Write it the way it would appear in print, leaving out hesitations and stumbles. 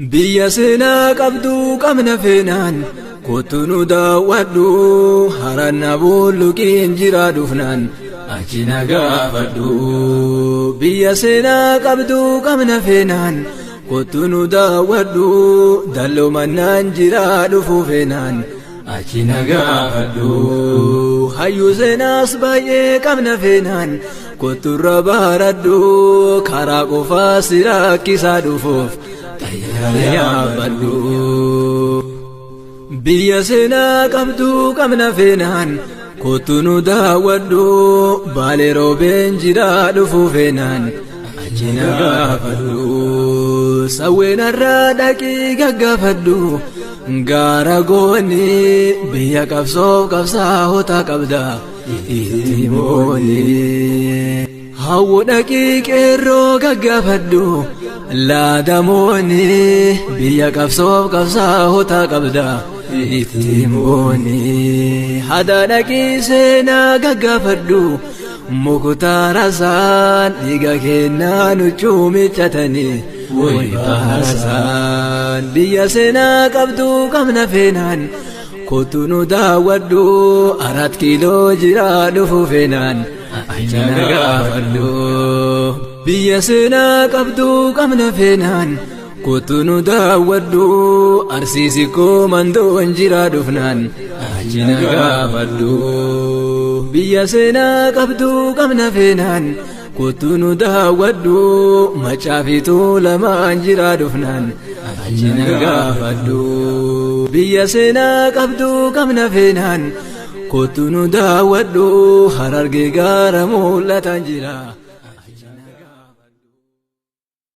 Biyya seenaa qabdu qabna feenaan kottu nu daawwadhu, haranna bulluqiin jira dhufnaan achi na gaafadhu. Biyya seenaa qabdu qabna feenaan kottu nu daawwadhu, dalloo jira dhufu feenaan achi na gaafadhu. Hayyuu seenaas baay'ee qabna feenaan kottu irra baradhu, karaa qofaa si rakkisaa dhufuuf xayyaara yaabbadhu. Biyya seenaa qabdu qabna feenaan kottu nu daawwadhu, baalee roobeen jira dhufu feenaan achi na gaafadhu. Sawweenarraa dhaqii gaggaafadhu, gaara goonni biyya qabsoof qabsaa'ota qabda itti mooni. Hawwu dhaqii qeerroo gaggaafadhu, laadamoonni biyya qabsoof qabsaa'ota qabda itti mooni. Hada dhaqii seenaa gaggaafadhu, muktaarasaan dhiiga kennaa nuchuu miccatanii way baasaan. Biyya seenaa qabdu qabna feenaan kottu nu daawwadhu, 4 kiiloo jira dhufu feenaan achi na gaafadhu. Biyya seenaa qabdu qabna feenaan kottu nu daawwadhu, arsiisi koo mandoon jira dhufnaan achi na gaafadhu. Biyya seenaa qabdu qabna feenaan kottu nu daawwadhu, macaafituu lamaan jira dhufnaan achi na gaafadhu. Biyya seenaa qabdu qabna feenaan kottu nu daawwadhu, harargee gaara mul'atan jira.